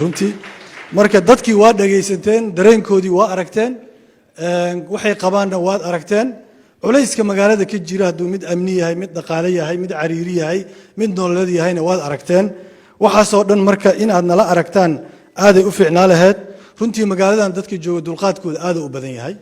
Runtii marka dadkii waa dhagaysateen, dareenkoodii waa aragteen, waxay qabaanna waad aragteen. Culayska magaalada ka jira, hadduu mid amni yahay, mid dhaqaale yahay, mid cariiri yahay, mid nololeed yahayna, waad aragteen. Waxaasoo dhan marka inaad nala aragtaan aaday u fiicnaa laheyd. Runtii magaaladan dadka jooga dulqaadkooda aada u badan yahay,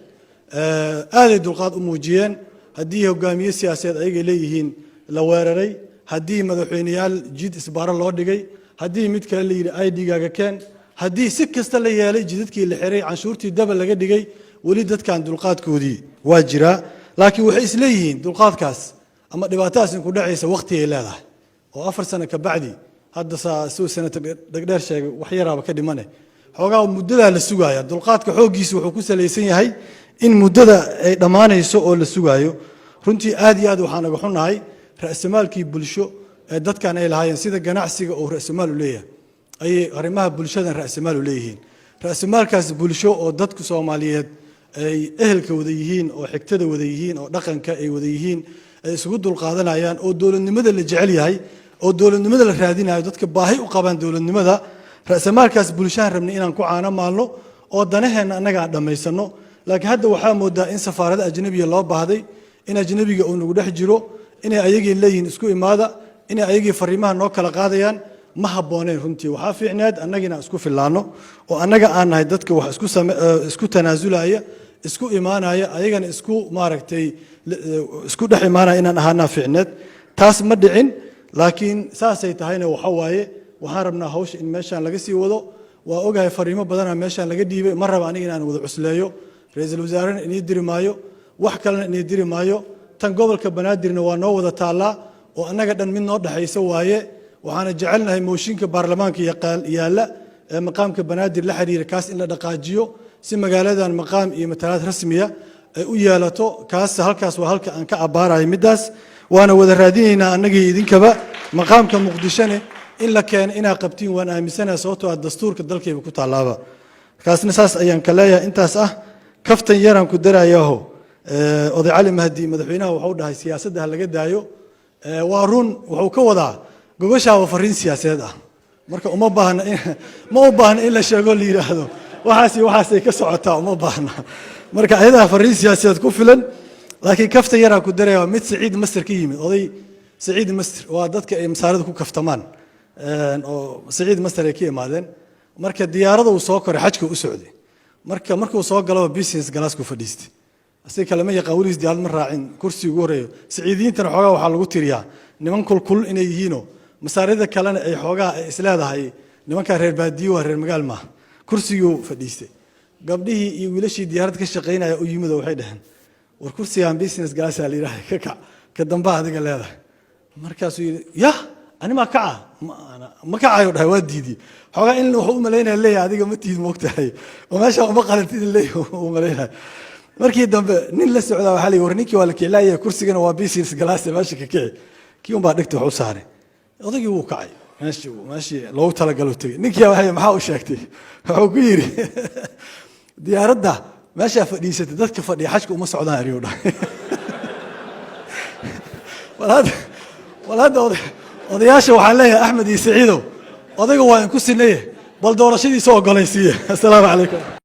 aaday dulqaad u muujiyeen. Haddii hogaamiye siyaasadeed ayagay leeyihiin la weeraray, haddii madaxweyneyaal jid isbaaro loo dhigay, haddii mid kale la yidhi ID-gaaga keen, haddii si kasta la yeelay, jidadkii la xiray, canshuurtii daba laga dhigay, weli dadkan dulqaadkoodii waa jiraa. Laakiin waxay isleeyihiin dulqaadkaas ama dhibaatadaas inku dhacaysa waqtigay leedahay oo 4 sano ka bacdi. Hadda suu senator Dhegdheer sheegay, wax yaraaba ka dhimane, xoogaa muddadaa la sugaaya. Dulqaadka xooggiisa wuxuu ku salaysan yahay in muddada ay dhammaanayso oo la sugaayo. Runtii aad iyo aad waxaan naga xunnahay ra'samaalkii bulsho ee dadkan ay lahaayeen. Sida ganacsiga oo ra'samaal u leeyahay ayay arrimaha bulshadan ra'samaal u leeyihiin. Ra'samaalkaas bulsho oo dadku Soomaaliyeed ay ehelka wada yihiin oo xigtada wada yihiin oo dhaqanka ay wada yihiin, ay isugu dulqaadanayaan, oo dowladnimada la jecel yahay, oo dowladnimada la raadinayo, dadka baahi u qabaan dowladnimada, ra'samaalkaas bulshahan rabnay inaan ku caano maalno oo danaheenna annaga aan dhammaysano. Laakiin hadda waxaa moodaa in safaarada ajnabiga loo baahday, in ajnabiga uu nagu dhex jiro, inay ayagii leeyihiin isku imaada, inay ayagii fariimaha noo kala qaadayaan. Ma habbooneen runtii. Waxaa fiicneed annaga inaan isku fillaano oo annaga aan nahay dadka wax isku tanaasulaya, isku imaanaya, ayagana isku maaragtay isku dhex imaanaya inaan ahaanaa fiicneed. Taas ma dhicin. Laakiin saasay tahayna, waxa waaye waxaan rabnaa hawsha in meeshaan laga sii wado. Waa ogahay fariimo badanaa meeshaan laga dhiibay. Ma raba aniga inaan wada cusleeyo. Ra-iisul wasaarena inii diri maayo, wax kalena inii diri maayo. Tan gobolka Banaadirna waa noo wada taallaa oo annaga dhan mid noo dhexaysa waaye. Waxaana jecelnahay mooshinka baarlamaanka yaalla ee maqaamka Banaadir la xiriira, kaas in la dhaqaajiyo si magaaladan maqaam iyo matalaad rasmiya ay u yeelato. Kaas halkaas waa halka aan ka abbaarayo middaas, waana wada raadinaynaa annagii idinkaba. Maqaamka Muqdishone in la keeno inaa qabtiin waan aaminsanahay, sababtoo ah dastuurka dalkayba ku tallaaba. Kaasna saas ayaan ka leeyahay. Intaas ah kaftan yaraan ku darayaho. Oday Cali Mahdi madaxweynaha wuxuu dhahay siyaasadda ha laga daayo. Waa run, wuxuu ka wadaa gogoshaaba fariin siyaasadeed ah. Marka uma baahna, ma u baahna in la sheego, la yidhaahdo waxaas iyo waxaasay ka socotaa, uma baahna. Marka ayadaa fariin siyaasadeed ku filan. Laakiin kaftan yaraan ku daraya, waa mid Saciid Master ka yimid. Oday Saciid Master waa dadka ay masaarida ku kaftamaan oo Saciid Master ay ka imaadeen. Marka diyaarada uu soo koray, xajka u socday. Marka markuu soo galaba business class-ku fadhiistay. Asiga kale ma yaqaan, weligiis diyaarad ma raacin. Kursiga ugu horreeyo. Saciidiyiintana xoogaa waxaa lagu tiriyaa niman kulkul inay yihiinoo masaarida kalena ay xoogaa ay isleedahay nimankaa reer baadiyo, waa reer magaal maaha. Kursiguu fadhiistay. Gabdhihii iyo wiilashii diyaarad ka shaqaynaya u yimid oo waxay dhaheen, "War, kursigan business class-aa la yidhaha, ka kac, ka dambaa adiga leedahay." Markaasuu yidhi, "Yah, ani maa kaca? Ma kacayo," dhahay. Waa diidiyey. Xoogaa in wuxuu u malaynaya leeyahay adiga ma tiid, moogtahay, oo meesha uma qalantid leeyahay u malaynaya. Markii dambe nin la socdaa waxaa la yidhi, "War, ninkii waa la kiclaaya, kursigana waa business class, meesha ka kici." Kii un baa dhegta wax u saaray. Odaygii wuu kacay, meeshii loogu talagalo tegey. Ninkii waxay, "Maxaa u sheegtay?" Wuxuu ku yidhi, "Diyaaradda meeshaa fadhiisatay dadka fadhiya xajka uma socdaan," ayuu dhahay. Bal hadda odayaasha waxaan leeyahay, Axmed iyo Saciidow, odayga waa inku sinaye, bal doorashadiisa ogolaysiiye. Assalaamu calaykum.